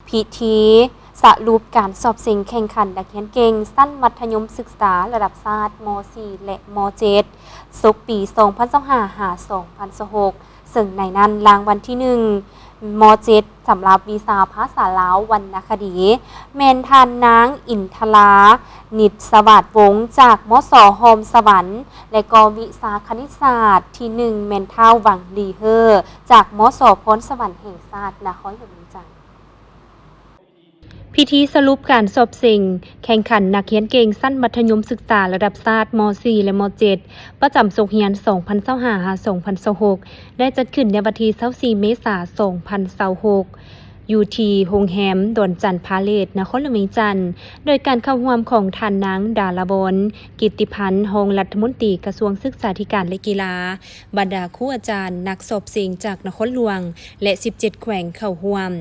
ພິທີສະຫຼຸບການສອບເສັງແຂ່ງຂັນນັກຮຽນເກັ່ງຊັ້ນມັດທະຍົມສຶກສາລະດັບຊາດ ມໍສີ່ ແລະ ມໍເຈັດ ສົກປີສອງພັນຊາວຫ້າ ຫາ ສອງພັນຊາວຫົກ ເຊິ່ງໃນນັ້ນລາງວັນທີໜຶ່ງ ມໍເຈັດ ສຳລັບວິຊາພາສາລາວວັນນະຄະດີ ແມ່ນທ່ານນາງ ອິນທະລາ ນິດສະຫວາດວົງ ຈາກ ມສ ຮ່ອມສະຫວັນ ແລະກໍວິຊາຄະນິດສາດທີໜຶ່ງ ແມ່ນທ້າວ ຫວັງ ລີເຮີ ຈາກ ມສ ພອນສະຫວັນແຫ່ງຊາດນະຄອນຫຼວງວຽງຈັນ. ພິທີສະຫຼຸບການສອບເສັງແຂ່ງຂັນນັກຮຽນເກັ່ງຊັ້ນມັດທະຍົມສຶກສາລະດັບຊາດ ມໍສີ່ ແລະ ມໍເຈັດ ປະຈຳສົກຮຽນສອງພັນຊາວຫ້າ ຫາ ສອງພັນຊາວຫົກ ໄດ້ຈັດຂຶ້ນໃນວັນທີຊາວສີ່ ເມສາ ສອງພັນຊາວຫົກ ຢູ່ທີ່ໂຮງແຮມດອນຈັນພາເລດ ນະຄອນຫຼວງວຽງຈັນ ໂດຍການເຂົ້າຮ່ວມຂອງທ່ານນາງ ດາລາວອນ ກິດຕິພັນ ຮອງລັດຖະມົນຕີກະຊວງສຶກສາທິການ ແລະ ກິລາ, ບັນດາຄູອາຈານ, ນັກສອບເສັງຈາກນະຄອນຫຼວງ ແລະ ສິບເຈັດແຂວງເຂົ້າຮ່ວມ.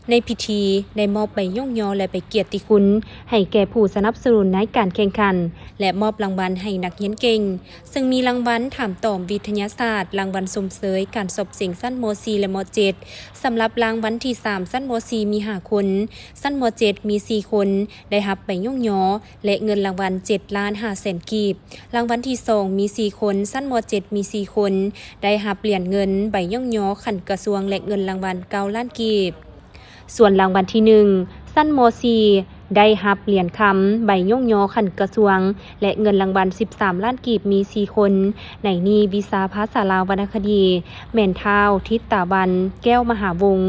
ໃນພິທີໄດ້ມອບໃບຍ້ອງຍໍ ແລະ ໃບກຽດຕິຄຸນໃຫ້ແກ່ຜູ້ສະໜັບສະໜູນໃນການແຂ່ງຂັນ ແລະ ມອບລາງວັນໃຫ້ນັກຮຽນເກັ່ງ ເຊິ່ງມີລາງວັນຖາມຕອບວິທະຍາສາດ, ລາງວັນຊົມເຊີຍການສອບເສັງຊັ້ນ ມໍສີ່ ແລະ ມໍເຈັດ. ສຳລັບລາງວັນທີສາມ ຊັ້ນ ມໍສີ່ ມີຫ້າຄົນ, ຊັ້ນ ມໍເຈັດ ມີສີ່ຄົນ ໄດ້ຮັບໃບຍ້ອງຍໍ ແລະ ເງິນລາງວັນເຈັດລ້ານຫ້າແສນກີບ. ລາງວັນທີສອງ ມີສີ່ຄົນ, ຊັ້ນ ມໍເຈັດ ມີສີ່ຄົນ ໄດ້ຮັບຫຼຽນເງິນ, ໃບຍ້ອງຍໍຂັ້ນກະຊວງ ແລະ ເງິນລາງວັນເກົ້າລ້ານກີບ. ສ່ວນລາງວັນທີໜຶ່ງ ຊັ້ນ ມໍສີ່ ໄດ້ຮັບຫຼຽນຄຳ, ໃບຍ້ອງຍໍຂັ້ນກະຊວງ ແລະ ເງິນລາງວັນສິບສາມລ້ານກີບ ມີສີ່ຄົນ. ໃນນີ້ວິຊາພາສາລາວວັນນະຄະດີ ແມ່ນທ້າວ ທິດຕາວັນ ແກ້ວມະຫາວົງ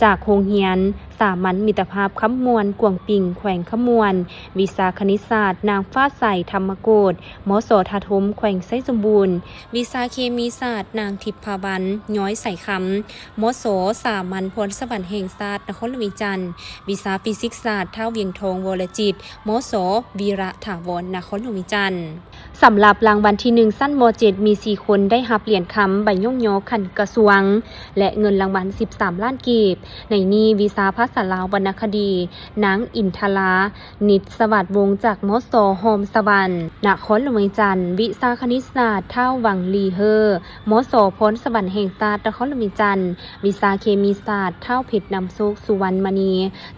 ຈາກໂຮງຮຽນສາມັນມິດຕະພາບຄຳມ່ວນ ກວາງປິງ ແຂວງຄຳມ່ວນ, ວິຊາຄະນິດສາດ ນາງຟ້າໃສ ທຳມະໂກດ ມສ ທ່າທົ່ມ ແຂວງໄຊສົມບູນ, ວິຊາເຄມີສາດ ນາງທິບພາວັນ ຍ້ອຍສາຍຄຳ ມສ ສາມັນພອນສະຫວັນແຫ່ງຊາດນະຄອນຫຼວງວຽງຈັນ, ວິຊາຟີຊິກສາດ ທ້າວ ວຽງທອງ ວໍລະຈິດ ມສ ວີລະຖາວອນ ນະຄອນຫຼວງວຽງຈັນ. ສຳລັບລາງວັນທີໜຶ່ງ ຊັ້ນ ມໍເຈັດ ມີສີ່ຄົນໄດ້ຮັບຫຼຽນຄຳ, ໃບຍ້ອງຍໍຂັ້ນກະຊວງ ແລະ ເງິນລາງວັນສິບສາມລ້ານກີບ. ໃນນີ້ວິຊາພາສາລາວວັນນະຄະດີ ນາງ ອິນທະລາ ນິດສະຫວັດວົງ ຈາກ ມສ ຮ່ອມສະຫວັນ ນະຄອນຫຼວງວຽງຈັນ, ວິຊາຄະນິດສາດ ທ້າວ ຫວັງ ລີເຮີ ມສ ພອນສະຫວັນແຫ່ງຊາດນະຄອນຫຼວງວຽງຈັນ, ວິຊາເຄມີສາດ ທ້າວ ເພັດນຳໂຊກ ສຸວັນມະນີ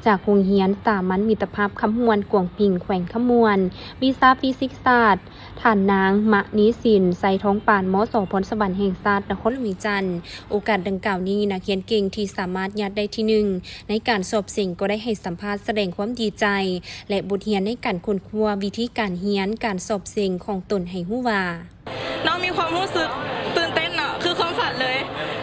ຈາກໂຮງຮຽນສາມັນມິດຕະພາບຄຳມ່ວນ ກວາງປິງ ແຂວງຄຳມ່ວນ, ວິຊາຟີຊິກສາດ ທ່ານນາງ ມະນີສິນ ໄຊທອງປານ ມສ ພອນສະຫວັນແຫ່ງຊາດນະຄອນຫຼວງວຽງຈັນ. ໂອກາດດັ່ງກ່າວນີ້, ນັກຮຽນເກັ່ງທີ່ສາມາດຍາດໄດ້ທີໜຶ່ງໃນການສອບເສັງກໍໄດ້ໃຫ້ສຳພາດສະແດງຄວາມດີໃຈ ແລະ ບົດຮຽນໃນການຄົ້ນຄວ້າວິທີການຮຽນການສອບເສັງຂອງຕົນໃຫ້ຮູ້ວ່າ. ນ້ອງມີຄວາມຮູ້ສຶກຕື່ນເຕັ້ນເນາະ ຄືຄວາມຝັນເລີຍ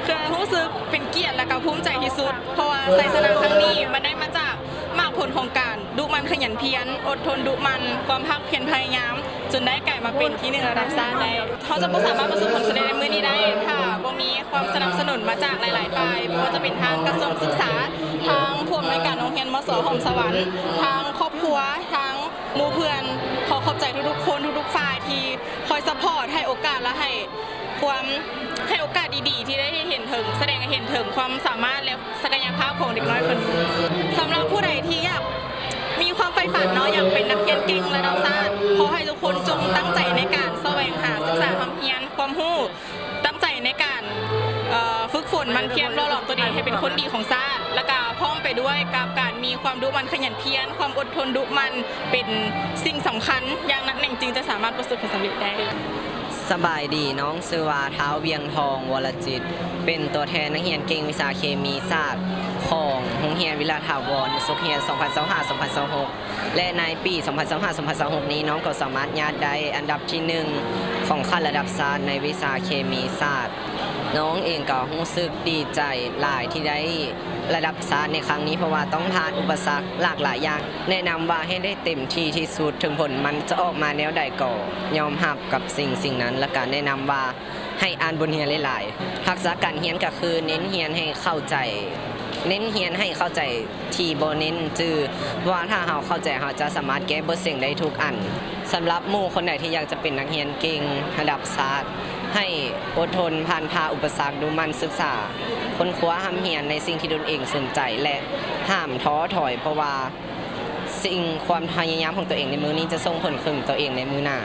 ຄືຮູ້ສຶກເປັນກຽດ ແລະ ກໍພູມໃຈທີ່ສຸດ ເພາະວ່າໄຊຊະນະຄັ້ງນີ້ມັນໄດ້ມາຈາກໝາກຜົນຂອງການດຸໝັ່ນຂະຫຍັນພຽນ, ອົດທົນດຸໝັ່ນ, ຄວາມພາກພຽນພະຍາຍາມ ຈົນໄດ້ກາຍມາເປັນທີໜຶ່ງລະດັບຊາດໄດ້. ເຮົາຈະບໍ່ສາມາດປະສົບຜົນສຳເລັດໃນມື້ນີ້ໄດ້ ຖ້າບໍ່ມີຄວາມສະໜັບສະໜູນມາຈາກຫຼາຍໆຝ່າຍ, ບໍ່ວ່າຈະເປັນທາງກະຊວງສຶກສາ, ທາງຜູ້ອຳນວຍການໂຮງຮຽນ ມສ ຮ່ອມສະຫວັນ, ທາງຄອບຄົວ, ທາງໝູ່ເພື່ອນ. ຂໍຂອບໃຈທຸກໆຄົນ, ທຸກໆຝ່າຍທີ່ຄອຍຊັບພອດ, ໃຫ້ໂອກາດ ແລະ ໃຫ້ຄວາມ, ໃຫ້ໂອກາດດີໆທີ່ໄດ້ເຫັນເຖິງ, ສະແດງໃຫ້ເຫັນເຖິງຄວາມສາມາດ ແລະ ສັກກະຍະພາບຂອງເດັກນ້ອຍຄົນນີ້. ສຳລັບຜູ້ໃດທີ່ຢາກມີຄວາມໃຝ່ຝັນເນາະ, ຢາກເປັນນັກຮຽນເກັ່ງລະດັບຊາດ, ຂໍໃຫ້ທຸກຄົນຈົ່ງຕັ້ງໃຈໃນການສະແຫວງຫາສຶກສາຮ່ຳຮຽນຄວາມຮູ້, ຕັ້ງໃຈໃນການ, ເອີ, ຝຶກຝົນໝັ່ນພຽນ ຫຼໍ່ຫຼອມຕົວເອງໃຫ້ເປັນຄົນດີຂອງຊາດ, ແລ້ວກະພ້ອມໄປດ້ວຍກັບການມີຄວາມດຸໝັ່ນຂະຫຍັນພຽນ, ຄວາມອົດທົນດຸໝັ່ນ ເປັນສິ່ງສຳຄັນຢ່າງໜັກແໜ້ນ ຈຶ່ງຈະສາມາດປະສົບຜົນສຳເລັດໄດ້. ສະບາຍດີ, ນ້ອງຊື່ວ່າ ທ້າວ ວຽງທອງ ວໍລະຈິດ, ເປັນຕົວແທນນັກຮຽນເກັ່ງວິຊາເຄມີສາດຂອງໂຮງຮຽນວິລະຖາວອນ ສົກຮຽນສອງພັນຊາວຫ້າ ສອງພັນຊາວຫົກ ແລະ ໃນປີສອງພັນຊາວຫ້າ ສອງພັນຊາວຫົກນີ້ ນ້ອງກໍສາມາດຍາດໄດ້ອັນດັບທີໜຶ່ງຂອງຂັ້ນລະດັບຊາດໃນວິຊາເຄມີສາດ. ນ້ອງເອງກໍຮູ້ສຶກດີໃຈຫຼາຍທີ່ໄດ້ລະດັບຊາດໃນຄັ້ງນີ້ ເພາະວ່າຕ້ອງຜ່ານອຸປະສັກຫຼາກຫຼາຍຢ່າງ. ແນະນຳວ່າໃຫ້ໄດ້ເຕັມທີ່ທີ່ສຸດ, ເຖິງຜົນມັນຈະອອກມາແນວໃດກໍຍອມຮັບກັບສິ່ງສິ່ງນັ້ນ, ແລ້ວກະແນະນຳວ່າ ໃຫ້ອ່ານບົດຮຽນຫຼາຍໆ. ທັກສະການຮຽນກໍຄືເນັ້ນຮຽນໃຫ້ເຂົ້າໃຈ, ເນັ້ນຮຽນໃຫ້ເຂົ້າໃຈທີ່ບໍ່ເນັ້ນຈື່, ເພາະວ່າຖ້າເຮົາເຂົ້າໃຈ, ເຮົາຈະສາມາດແກ້ບົດເສັງໄດ້ທຸກອັນ. ສຳລັບໝູ່ຄົນໃດທີ່ຢາກຈະເປັນນັກຮຽນເກັ່ງລະດັບຊາດ, ໃຫ້ອົດທົນຜ່ານຜ່າອຸປະສັກ, ດຸໝັ່ນສຶກສາ, ຄົ້ນຄວ້າຮ່ຳຮຽນໃນສິ່ງທີ່ຕົນເອງສົນໃຈ ແລະ ຫ້າມທໍ້ຖອຍ, ເພາະວ່າສິ່ງ, ຄວາມພະຍາຍາມຂອງຕົວເອງໃນມື້ນີ້ຈະສົ່ງຜົນເຖິງຕົວເອງໃນມື້ໜ້າ.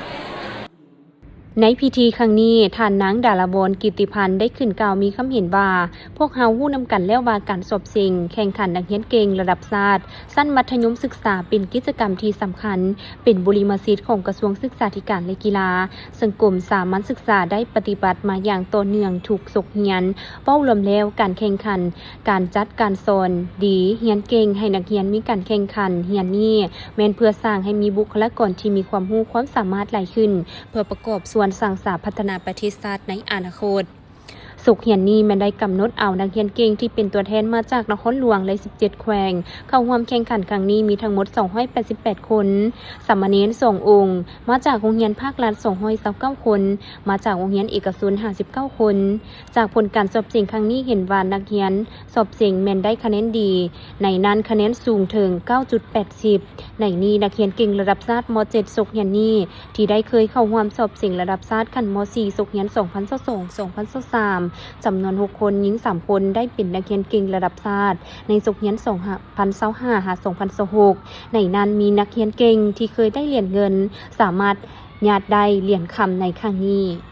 ໃນພິທີຄັ້ງນີ້, ທ່ານນາງ ດາລາວອນ ກິດຕິພັນ ໄດ້ຂຶ້ນກ່າວມີຄຳເຫັນວ່າ, ພວກເຮົາຮູ້ນຳກັນແລ້ວວ່າການສອບເສັງແຂ່ງຂັນນັກຮຽນເກັ່ງລະດັບຊາດ ຊັ້ນມັດທະຍົມສຶກສາເປັນກິດຈະກຳທີ່ສຳຄັນ, ເປັນບຸລິມະສິດຂອງກະຊວງສຶກສາທິການ ແລະ ກິລາ, ເຊິ່ງກົມສາມັນສຶກສາໄດ້ປະຕິບັດມາຢ່າງຕໍ່ເນື່ອງທຸກສົກຮຽນ. ເວົ້າລວມແລ້ວ, ການແຂ່ງຂັນ, ການຈັດການສອນດີ, ຮຽນເກັ່ງ, ໃຫ້ນັກຮຽນມີການແຂ່ງຂັນຮຽນນີ້ ແມ່ນເພື່ອສ້າງໃຫ້ມີບຸກຄະລາກອນທີ່ມີຄວາມຮູ້ຄວາມສາມາດຫຼາຍຂຶ້ນ, ເພື່ອປະກອບສ່ວນສ້າງສາພັດທະນາປະເທດຊາດໃນອະນາຄົດ. ສົກຮຽນນີ້ແມ່ນໄດ້ກຳນົດເອົານັກຮຽນເກັ່ງທີ່ເປັນຕົວແທນມາຈາກນະຄອນຫຼວງ ແລະ ສິບເຈັດແຂວງ ເຂົ້າຮ່ວມແຂ່ງຂັນຄັ້ງນີ້ມີທັງໝົດສອງຮ້ອຍແປດສິບແປດຄົນ, ສາມະເນນສອງອົງ, ມາຈາກໂຮງຮຽນພາກລັດສອງຮ້ອຍຊາວເກົ້າຄົນ, ມາຈາກໂຮງຮຽນເອກະຊົນຫ້າສິບເກົ້າຄົນ. ຈາກຜົນການສອບເສັງຄັ້ງນີ້ເຫັນວ່ານັກຮຽນສອບເສັງແມ່ນໄດ້ຄະແນນດີ, ໃນນັ້ນຄະແນນສູງເຖິງເກົ້າຈຸດແປດສິບ. ໃນນີ້ນັກຮຽນເກັ່ງລະດັບຊາດ ມໍເຈັດ ສົກຮຽນນີ້ ທີ່ໄດ້ເຄີຍເຂົ້າຮ່ວມສອບເສັງລະດັບຊາດຂັ້ນ ມໍສີ່ ສົກຮຽນສອງພັນຊາວສອງ ສອງພັນຊາວສາມ ຈຳນວນຫົກຄົນ, ຍິງສາມຄົນ ໄດ້ເປັນນັກຮຽນເກັ່ງລະດັບຊາດໃນສົກຮຽນສອງພັນຊາວຫ້າ ຫາ ສອງພັນຊາວຫົກ. ໃນນັ້ນມີນັກຮຽນເກັ່ງທີ່ເຄີຍໄດ້ຫຼຽນເງິນ ສາມາດຍາດໄດ້ຫຼຽນຄຳໃນຄັ້ງນີ້.